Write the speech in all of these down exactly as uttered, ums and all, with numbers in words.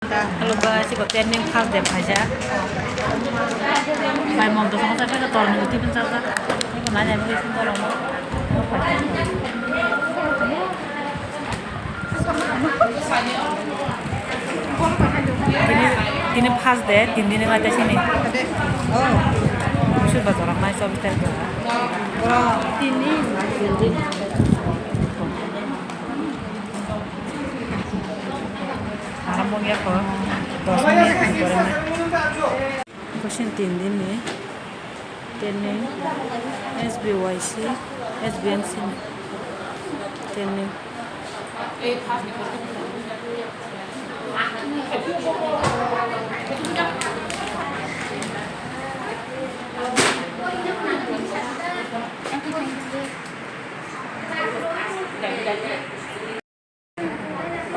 Hello guys, iko trending first day phaijak. Bai mom to songsa phaika torni uti pun chajak. Iko nai nai bagi sung torong. Tini, tini first day, tin din ngai sini. Musu bazar nai sob ter. Tini. Aram bongya ko dos minute pore na. Kusin tin din ni training S B Y C, S B M C ni training.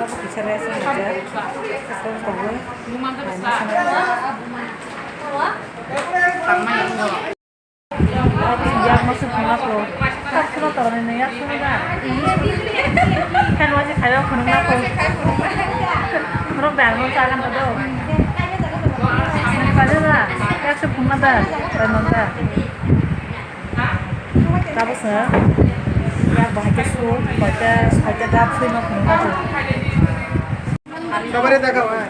Abo kisa rest ni ja. Abo tongo. Yak ma se phunga ko. Tak phunga to ni yak phunga da. Kan wajib khayo phunga ko. Phunga da mo sa kan do. Khayo da. Yak se phunga da. Phunga da. Tabuk se yak bahai khe su, hoite, hoite dap sui ma phunuk na. Sabari daga wa.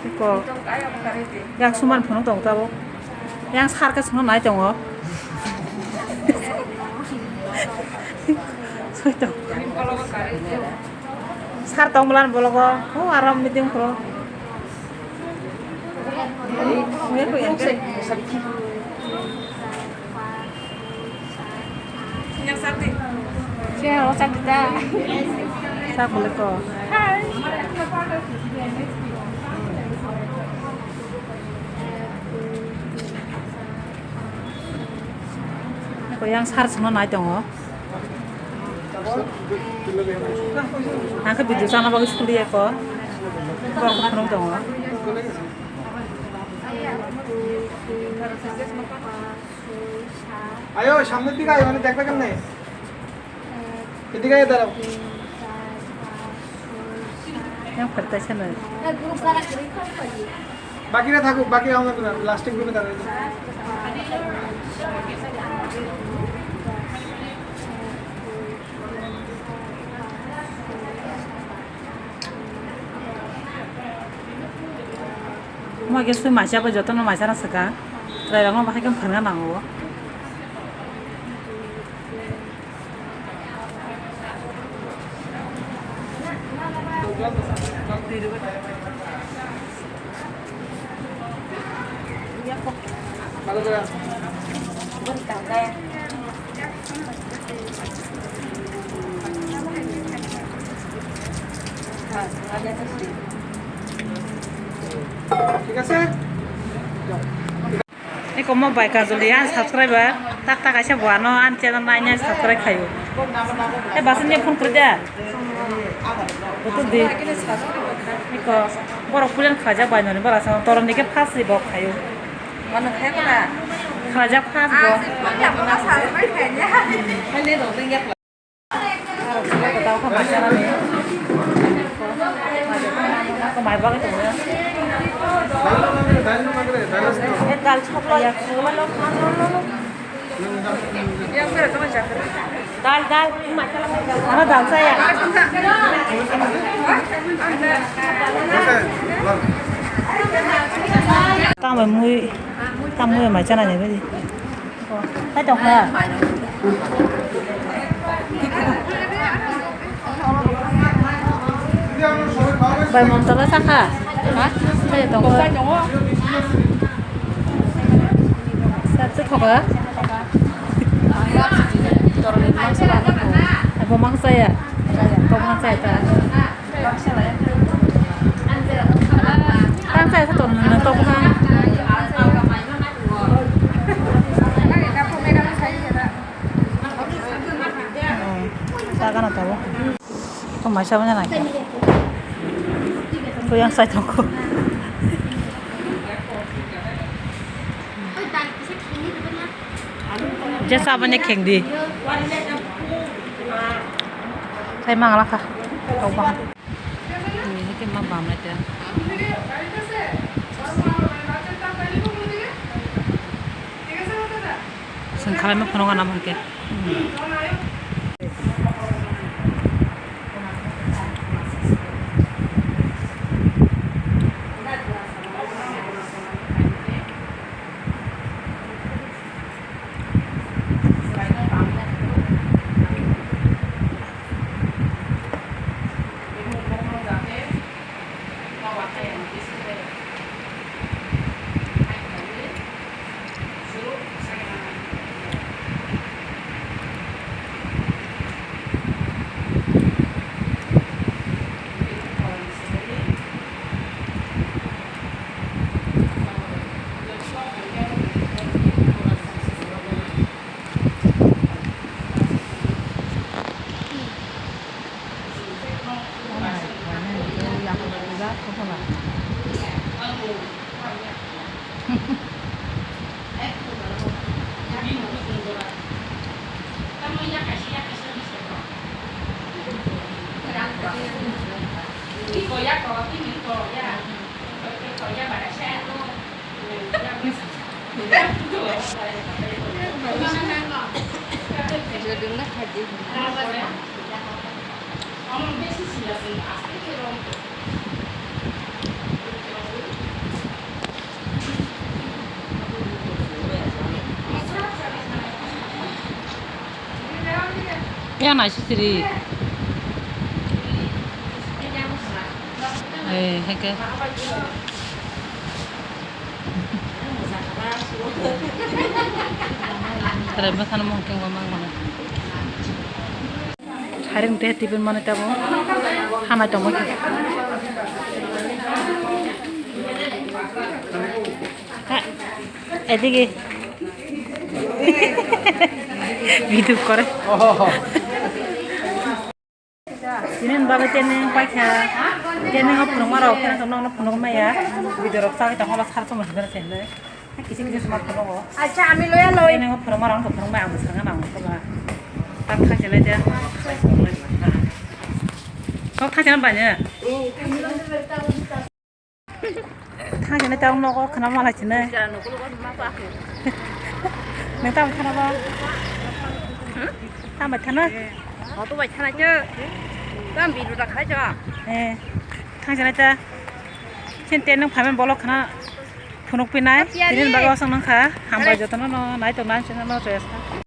Iko. Yak suman phunuk tong tabuk. Yang sar khe sungno nai tongo. Sui tong. Sar tong bulan bologo. Ko aram meeting pro. Sini, oh, sakit dah. Sak boleh kok. Ko yang sar sungno nai tongo. Ang khe video chana bagwi suliya ko. Borok phunuk tongo. Ayo, সামনের দিকে আয়, মানে দেখবে কেমনে? এদিকে আয়, দাঁড়াও। Yang pertai sana. বাকিরা থাকুক, বাকি আমরা লাস্টে গ্রুপে দাঁড়াই। Omo khe sui maisa bai jotono maisa rang swkang. Chwrairokno bahai khe phwrwngna nango. ঠিক আছে। Eko mo bai kajoli ang subscriber tak tak kaisa bo ano ani channel naina subscribe khaio. E basa ni phone kwrwi da. Butu di. Eko borok pulen khaijak bai noni bara sa toron ni khe first ni bo khaio. Mano khai kona. Khaijak first bo. Ah, si pulen khaijak first ni. Dal, dal. Ano dal saya. Tamo mui, tamo mai chana ni bari. Hai tongkha. Bai mom tala sakha. Ha? Hai tongkha. Sir tu thoka. Abo mangsa ya. Kok mangsa ya ta. Tang sai sa ton na to bukan. Sa kana to. Ko mai sa bana na. Ko yang sai to ko. Je sa bana kheng di. Sai mangala kha. Tau ba. Ini ke ma bam aja. Khalai ma phunuk anam hake. Ya nai sisiri. Eh, heke. Tare bwsano mungkin goma goma. Haring teh tibin mani tabo. Hamai tongmo khe. Ha, edigi. Video kore. Tini bagwi training paikha. Training o phunukma rok kheno tongno phunuk maya. Video rok sagwi tongma sar tongma sar tongma. Kisi kisi suma phunuk o. Acha, ami loya loi. Training o phunukma rok phunuk maya ang bwskango nang phunuk. Tak thang chelai de. Kok thang chelai banya. Thang jani tang nogo khna mala chini. Nang tamo khna ba? Tamo khna? Auto bai khna cho. Tam biru da khai cho. Eh. Thang jani ta. Chin te nang phamen bolok khna phunuk pinai. Tini bago sang nang kha. Hambai jotono no nai to nan chini no choya sa.